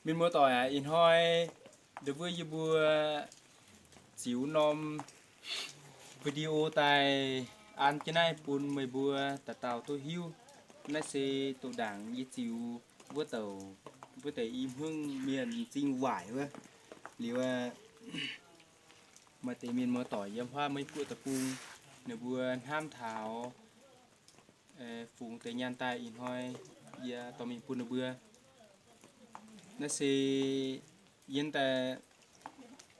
Mienh muoz-doic aac, ih hnoi ndau wuov yie mbuo ziux norm video daaih an jienv naaiv bun meih mbuo dauh dauh duqv hiuv. Naaiv se doqc ndaangc yie ziux wuov douc, wuov deix i hmungv mienh m'zing waaic wuov. Liuz aqv, maaih deix mienh muoz-doic yiem huaav Meiv Guoqv deic-bung, ninh mbuo hnamv taux fungx deix nyaanh daaih ih hnoi yie dorh mingh bun ninh mbuo. Naaiv se yie daaih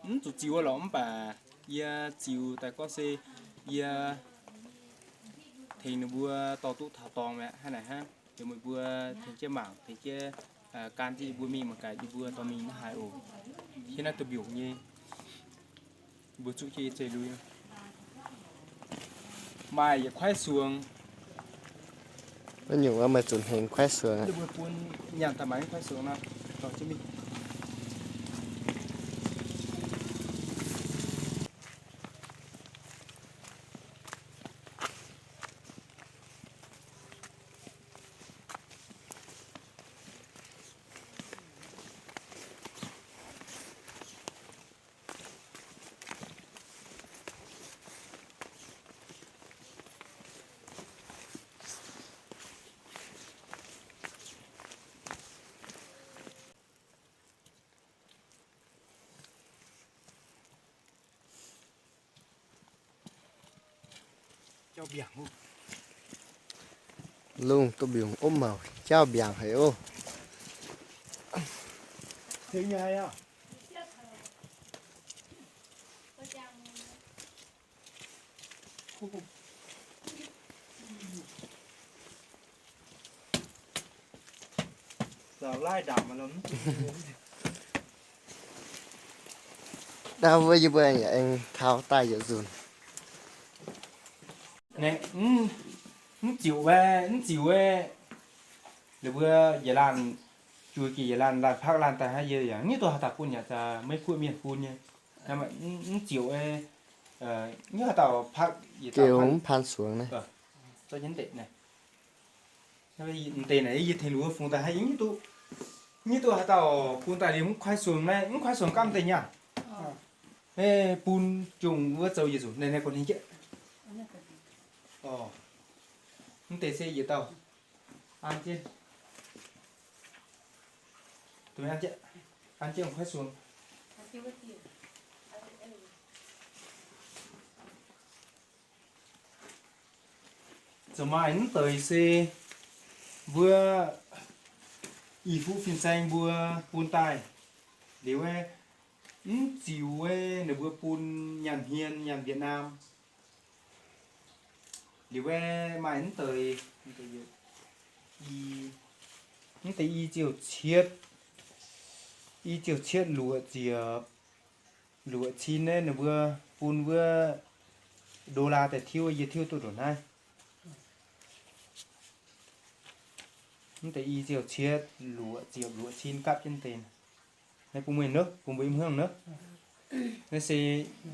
mv zuqc ziux lorqc, mv baac yie ziux daaih gorngv se yie tengx ninh mbuo dorh duqv taux dorngx mi'aqv. Hnangv naaic hnangv, yie meih mbuo tengx jienv mangc, tengx jienv gan jienv yie mbuo mingh mangc gaax yie mbuo dorh mingh haaix oc. Hiuv naaiv duqv mbiungc nyei. Mbuo zuqv jienv yie zeiv lui. Maaih yietc kuaaiv suonx. Wuov nyungc wuov maaih zuqc hengx kuaaiv suonx. Mbuo bun nyaanh daaih maaih kuaaiv suonx nor, dorh jienv mingh. Lungh duqv mbiungc ov, mouc jauv mbiaangc haic ov. Ndau wuov yie mbuo yaac aengx taux daaih yietc nzunc. Mv ziouc, mv ziouc, ninh mbuo yietc laanh, juiz jiex yietc laanh, laanh pakv laanh daaih hnangv. Yie yaac mv duqv haaix dauh bun yaac, Meiv Guoqv mienh bun nyei. Mv ziouc, mv haaix dauh pakv yietc dauh, mv paan suonx naaiv. Deix naaic yie tengx ninh mbuo fungx daaih hnangv, mv duqv haaix dauh bun daaih liuz mv kuaaiv suonx naaiv, mv kuaaiv suonx gamv deix nyaanh. Bun jungh wuov zoux yietc nzunc naaiv, naaiv gorngv hingv jieqv. Mv deix se yietc dauh an jienv, an jienv kuaaiv suonx. Zuqc maaih mv deix se mbuo ih fuqv fin-saeng mbuo bun daaih. Liuz aeqv, mv ziux aeqv, ninh mbuo bun nyaanh hmien, nyaanh Việt Nam. Liuz aeqv, maaih mv deix, mv deix i ziouc cietv, i ziouc cietv luoqc ziepc luoqc cin naaiv, ninh mbuo bun wuov đô la daaih tiuv, yie tiuv duqv ndongc naaiv. Mv deix i ziouc cietv luoqc ziepc luoqc cin gapv jienv deix. Naaiv bun mbuo nopv, bun mbuo i hmuangv nopv. Naaiv se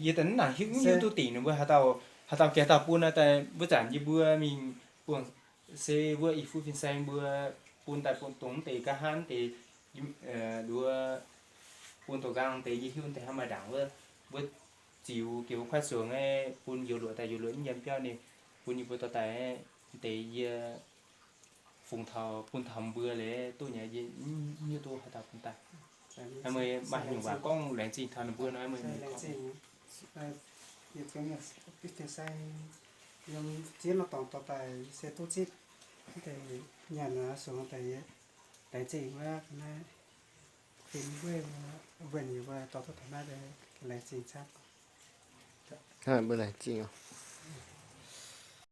yie daaih mv nangc hiuv, mv hiuv duqv dingc ninh mbuo haaix dauh, haaix dauh gengh haaix dauh bun naaiv daaih. Wuov zanc yie mbuo mingh buangh se wuov ih fuqv fin-saeng mbuo bun daaih bun dongh mv deix nqa'haav deix, nduov, bun dongh nqaang deix, yie hiuv deix hnangv maaih ndaangc wuov, mbuo ziux gengh mbuo kuaaiv suonx aeqv, bun youz luoqc daaih, youz luoqc mv yiem biauv ninh bun yie mbuo dorh daaih aeqv, deix yie fungx taux bun taux mbuo leiz duqv nyei, yie mv hiuv duqv haaix dauh bun daaih. Meih maaih nyungc waac gorngv laengz zingh taux ninh mbuo nor, meih gorngv. Yiem ziex maaih dorngx dorh daaih se duqv zipv, mv deix nyanc suonx daaih laengz zingh wuov, naaiv fim wuov, wuonh yie mbuo dorh duqv taux naaiv, laengz zingh camv. Mbuo laengz zingh oc.